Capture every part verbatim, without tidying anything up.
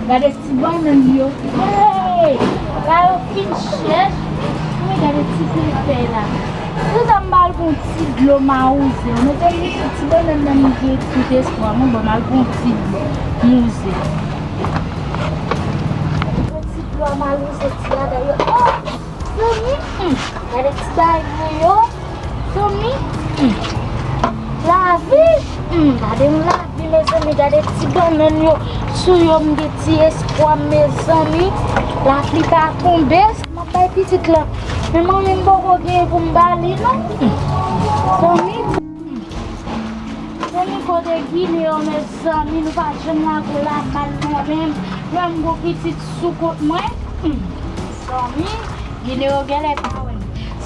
Gade ti bannann yo. Hey! La yo fin chèch. Wi, gade ti pepè la. Tout sa m ba l gon ti dlo mawouze. Ou mete m sou ti bannann nan, m gen tout espwa. Mwen, bon, m al gon ti dlo mawouze. Gon ti dlo mawouze ti ladan yo. Oh! Zanmi, hmm, gade ti bagay mwen yo. Zanmi, hmm. Lavi, hmm, gade yon lavi, mezanmi, gade ti bannann yo. Sou yo, m gen ti espwa, mezanmi. Lapli pa tonbe, sa m ap bay pitit la. Men mwen menm poko gen pou m ba li, non. Hmm. Zanmi, hmm. Zanmi, kote Gine yo, mezanmi, nou pa janm lage w lamal non, menm lè m gon pitit sou kont mwen. Hmm. Zanmi, Gine yo genlè pa wè m.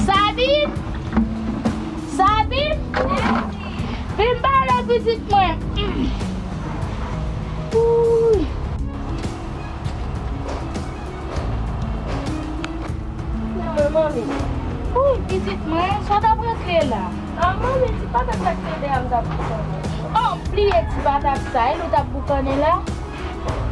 Sabine! Sabine! Vin pale pitit mwen. Hmm. Ooh. Mwen, manmi. Ooh, pitit mwen, sa w t ap regle la? Ah, manmi, ti patat sa k te dèyè m t ap boukannen. Oh, m bliye ti patat sa, e l ou t ap boukannen la?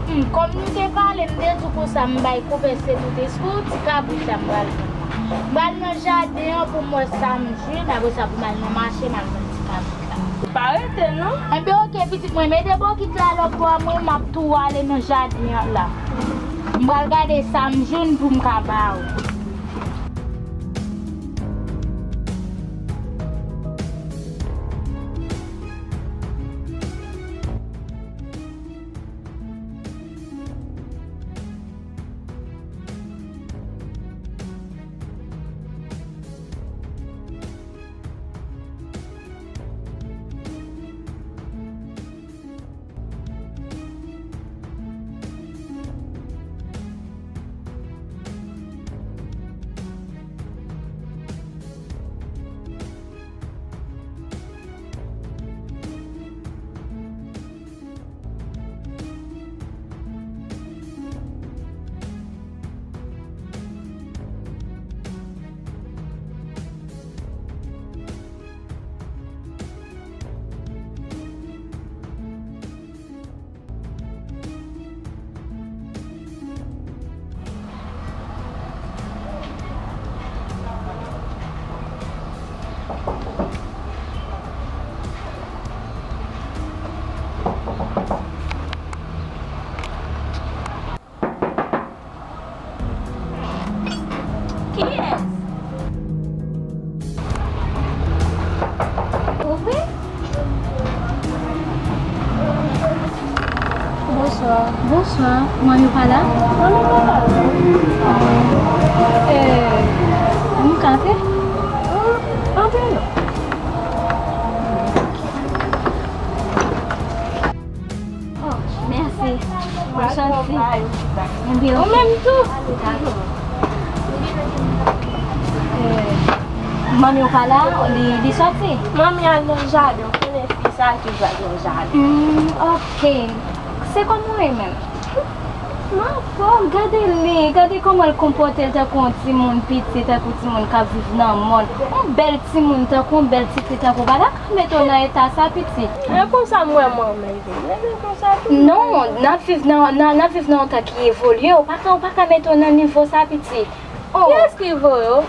Hmm, kòm nou te pale, m te di w konsa m bay konpè se nou te sou ti kabrit la m pral vann la. M pral nan jaden an pou m wè sa m jwenn, apre sa pou m al nan mache, m al vann ti kabrit la. Pa rete, non? Enben, oke, pitit mwen, mete bokit la lòt bò a mwen, m ap tou ale nan jaden an la. M pral gade sa m jwenn pou m ka ba ou. Kiyès? Ouvri? Bonswa. Bonswa. Manmi pa la? Manmi pa la. Eh, nou ka antre? Antre non. Oh, mèsi. Mwen sòti. Ou menm tou? Eh, manmi w pa la, li, li sòti? Manmi al nan jaden, ou konnen fi sa toujou al nan jaden. Hmm, oke. Se kòman w ye menm? Mwen anfòm, gade li, gade kòman l konpòte l tankou yon timoun piti, tankou timoun k ap viv nan mòn. Yon bèl timoun tankou, yon bèl tifi tankou, pa ta ka mete w nan eta sa, piti. E konsa m wè manman l vin rele konsa tou. Non, n ap viv nan, nan, n ap viv nan yon tan ki evolye, ou pa ka, ou pa ka mete w nan nivo sa, piti. Oh. Kiyès ki voye w?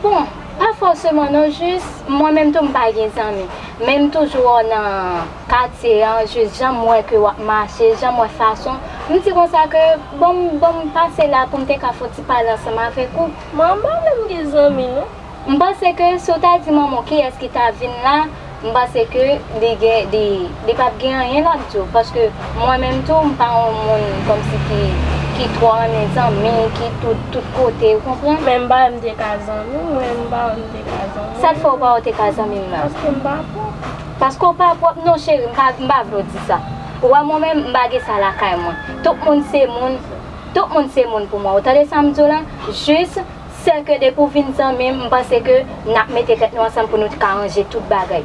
Bon, pa fòseman non, jis mwen menm tou m pa gen zanmi. Men m toujou wè w nan katye an, jis jan m wè ke w ap mache, jan m wè fason. M di konsa ke ban m, ban m pase la pou m te ka fè yon ti pale ansanm avèk ou. Mwen pa menm gen zanmi non. M panse ke si w ta di manman w kiyès ki ta vin la, m panse ke li gen, li, li p ap gen anyen l ap di w. Paske mwen menm tou, m pa yon moun kòmsi ki, ki twò renmen zanmi, ki tout, tout kote, ou konprann? Men m pa wè m te ka zanmi w, men m pa wè m te ka zanmi w. Sa k fè w pa wè w te ka zanmi m nan? Paske m pa pwòp. Paske w pa pwòp? Non, cheri, m pa, m pa vle w di sa. Ou wè mwen menm, m pa gen sa lakay mwen. Tout moun se moun, tout moun se moun pou mwen. Ou tande sa m di w la? Jis sèke depi w vin zanmi m, m panse ke n ap mete tèt nou ansanm pou nou ka ranje tout bagay.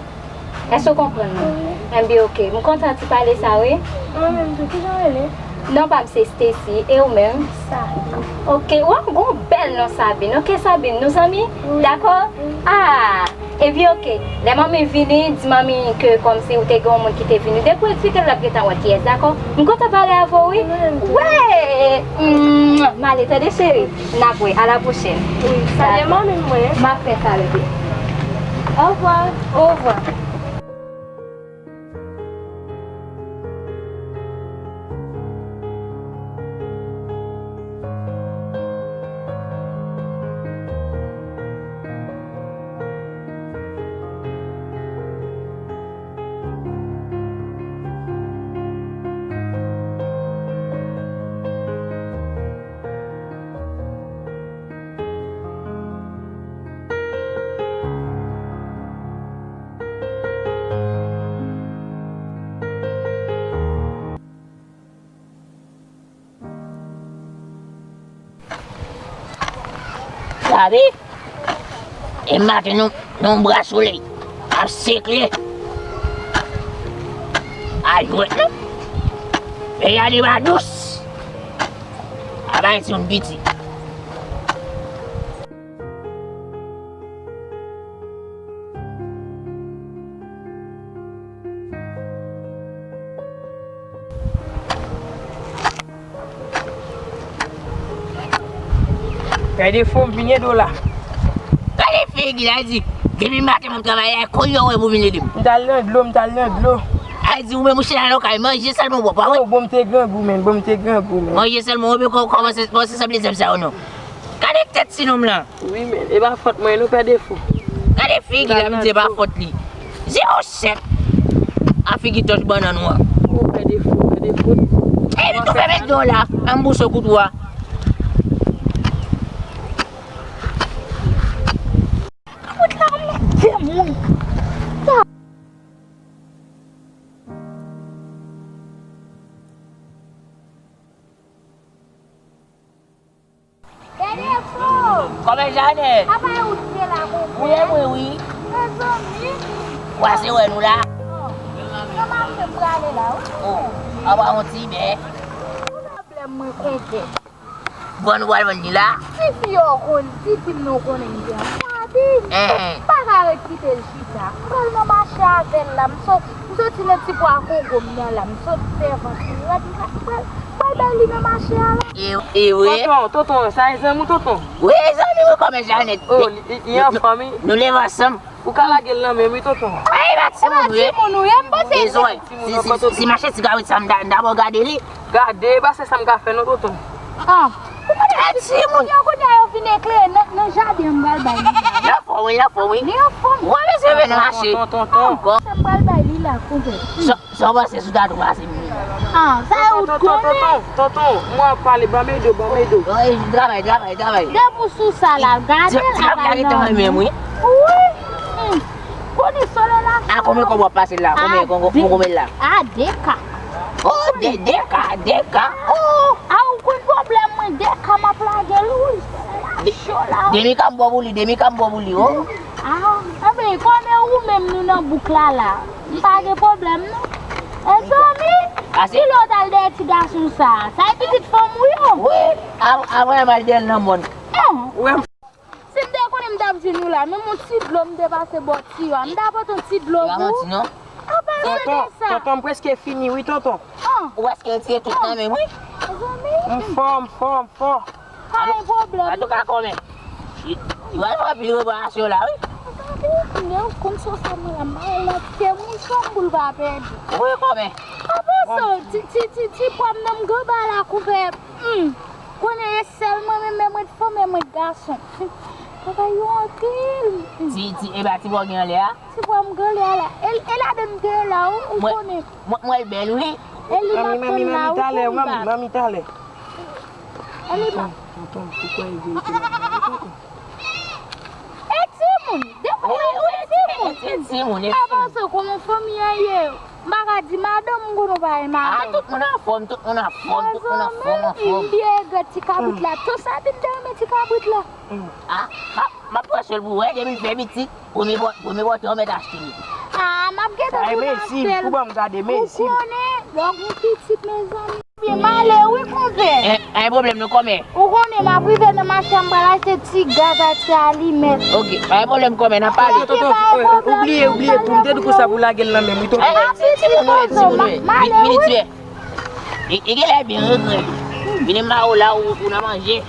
Èske w konprann mwen? Wi. Enben, oke. M kontan ti pale sa, wi. Mwen menm tou, kijan w rele? Non pa m se Stacy. E ou menm? Sabine. Oke. Waw, gon bèl non Sabine. Oke, Sabine, nou zanmi? Wi. Dakò? Wi. Ah! Epi, oke. Lè manmi vini, di manmi ke kòmsi ou te gen yon moun ki te vini. Depi w eksplike l, l ap gentan wè kiyès, dakò? M kontan pale avè w, wi. Mwen menm tou. Wè! Mm, m ale, tande cheri. N ap wè, a la pwochèn. Wi, salye manmi m mwen. M ap fè sa, bebe. Ovwa. Ovwa. Gade, e maten nou, nou bra solèy ap sekle. A jwèt non. E gade ba dous. A bay ti moun piti. Pè Defo, m vin ede w la. Gade figi la, di, depi maten m ap travay la, kounye a w wè pou vin ede m. M t al nan dlo, m t al nan dlo. A di, ou menm ou chita nan kay, manje sèlman w pa wè. Oh, bon, m te grangou, menn, bon, m te grangou, menn. Manje sèlman, ou menm kò-, kòmanse, kòmanse sanble zèb sa yo non. Gade tèt ti nonm lan. Wi, men, e pa fòt mwen, non, Pè Defo. Gade figi la, m di e pa fòt li. Zewo sèt. A figi tòch bannann ou an. Ou Pè Defo, Pè Defo. E, li tou fèmen dlo la, an m bouse kout ou a. Kout la, m de moun. Pè Defo! Kòman Janèt? Apa e ou ki te la, konpè? Wi, wi, wi. Mezanmi! Kwase wè nou la. Oh. Nan mache m prale la, wi. Oh, apa yon ti bè. Ki pwoblèm mwen, konpè? Bon, nou pral vann li la. Ti fi yo konn, ti fi m nan konnen m te ansanm avè l. Enhen. M pa ka ret kite l chita. M pral nan mache avè l la. M sot M soti nan ti pwa kongo m nan la, m sot fè vant li rèd, m pral, m pral bay li nan mache a la. E, e vre? Tonton, tonton, sa e zanmi w, tonton? Wi, e zanmi m wi, kòmè Janèt. Oh, li, li, li anfòm, wi. Nou leve ansanm. Ou ka lage l nan men m, wi, tonton. Ay, e pa timoun, wi. E pa timoun, wi, m panse. E zòrèy, si, si, si mache ti kawit sa, m da-, m dabò gade li. Gade, e pa se sa m ka fè, non, tonton. Ah. Ou konnen ti moun yo kounye a yo vin eklere nan, nan jaden an m pral bay li la. Li anfòm wi, li anfòm wi. Li anfòm. Ou pa bezwen vin mache. Tonton, tonton. Ankò. Sa m pral bay li la, konpè. Sa, sa w panse sou tatou pase m? Ah, sa ou t konnen. Tonton, tonton, tonton, mwen ap pale, ban m ede w, ban m ede w. Travay, travay, travay. Depi w sou sa la, gade l ap al nan menm wi. Wi. Hmm. Konnen solo la. A konbyen kòb w ap pase la? Konbyen kongo kongo la? A de ka. Oh, de, de ka, de ka. Oh. A ou konn pwoblèm mwen, de ka m ap lage l wi. Cho la. Demi ka m bò pou li, demi ka m bò pou li, oh. Ah, anben, kòmè ou menm nou nan bouk la la. M pa gen pwoblèm non. Mezanmi, kilè w t al dèyè ti gason sa? Sa e pitit fanm ou yo? Wi, a, a mwen m al dèyè l nan mòn. Wè m Si m te konnen m t ap di nou la, menm yon ti dlo m te pase bò tiyo a, m ta pote yon ti dlo pou ou. Apa rete sa? Tonton, tonton, m prèske fini wi, tonton. Ou prèske retire tout nan men m wi. Mezanmi. M fò, m fò, m fò. Pa gen pwoblèm. Antouka, kòmè. Yo al fè anpil reparasyon la wi. Gade, men ou konn sou sa mwen la, m pa wè lòt ke mouchon m pou l pa pèdi. Wi, kòmè. Apa sa, ti, ti, ti, ti pwa m nan m gen ba la kouvè. Hmm. Konnen e sèl mwen menm, men mwen t fanm, men mwen t gason. Bagay yo anpil. Ti, ti, e pa ti bò gen anlè a? Ti bò m gen anlè a la. E, e ladan m te ye la, ou, ou konnen. Mwen, mwen bèl, wi. E li m ap tann la, ou konnen. Manmi, manmi, talè, manmi, talè. E li m ap Tonton, tonton, ou kwè e verite m ap pale, tonton? E timoun, depi lè ou timoun. E timoun, e timoun. Apa se kòman fanmi an ye? M pa ka di madanm m konnen w pa gen madanm. Ah, tout moun anfòm, tout moun anfòm, tout moun anfòm, anfòm. Mezanmi, m byen egre ti kabrit la. Tou sa vin te renmen ti kabrit la. Ah, m ap, m ap pran swen l pou wè, depi l fè pitit, premye bò, premye bòtè w mèt achte li. Ah, m ap gentan vin achte l. Ou konnen, lè w gen pitit, mezanmi. M ale wi, konpè. Eh, pa gen pwoblèm non, kòmè. Ou konnen m ap rive nan mache a, m pral achte ti gaz ak ti alimèt. Ok, pa gen pwoblèm, kòmè, n ap pale. Tonton, tonton, eh, oubliye, oubliye, pou m te di konsa pou lage l nan men m wi, tonton. Eh, ti, ti moun ou ye, ti moun ou ye. Vini, vini, ti. Li, li genlè byen regrèt. M Vini m ba ou la, ou, ou nan manje.